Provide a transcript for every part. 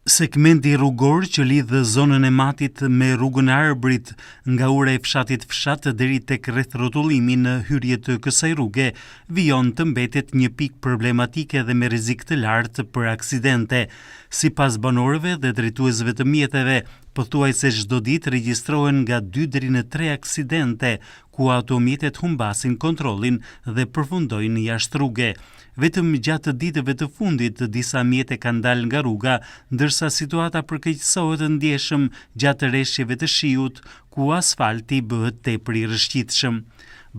Segmenti rrugor që lidh zonën e Matit me rrugën e Arbrit, nga ura e fshatit Fshat deri tek rrethrrotullimi në hyrje të kësaj rruge, vijon të mbetet një pikë problematike dhe me rrezik të lartë për aksidente. Sipas banorëve dhe drejtuesve të mjeteve, pothuajse çdo ditë regjistrohen nga dy deri në tre aksidente, ku automjetet humbasin kontrollin dhe përfundojnë jashtë rruge. Vetëm gjatë ditëve të fundit, disa mjete kanë dalë nga rruga, ndërsa situata përkeqësohet ndjeshëm gjatë reshjeve të shiut, ku asfalti bëhet tepër i rrëshqitshëm.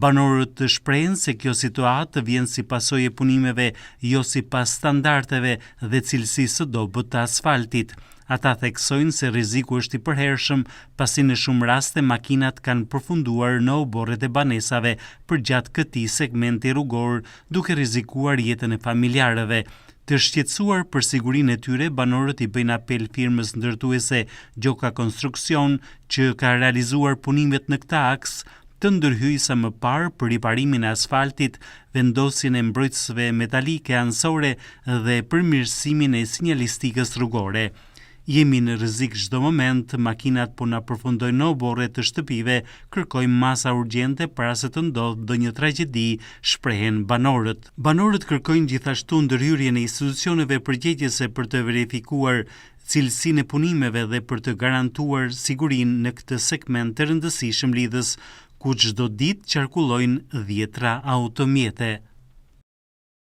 Banorët shprehen se kjo situatë vjen si pasojë e punimeve jo sipas standardeve dhe cilësisë së dobët të asfaltit. Ata theksojnë se rreziku është i përhershëm, pasi në shumë raste makinat kanë përfunduar në oborret e banesave përgjatë këtij segmenti rrugor, duke rrezikuar jetën e familjarëve. Të shqetësuar për sigurinë e tyre, banorët i bëjnë apel firmës ndërtuese Gjoka Konstruksion, që ka realizuar punimet në këtë aks, të ndërhyjë sa më parë për riparimin e asfaltit, vendosjen e mbrojtësve metalike anësore dhe përmirësimin e sinjalistikës rrugore. Jemi në rrezik çdo moment, makinat po na përfundojnë në oborre të shtëpive, kërkojmë masa urgjente para se të ndodhë ndonjë tragjedi, shprehen banorët. Banorët kërkojnë gjithashtu ndërhyrjen e institucioneve përgjegjëse për të verifikuar cilësinë e punimeve dhe për të garantuar sigurinë në këtë segment të rëndësishëm lidhës, ku çdo ditë qarkullojnë dhjetra automjete.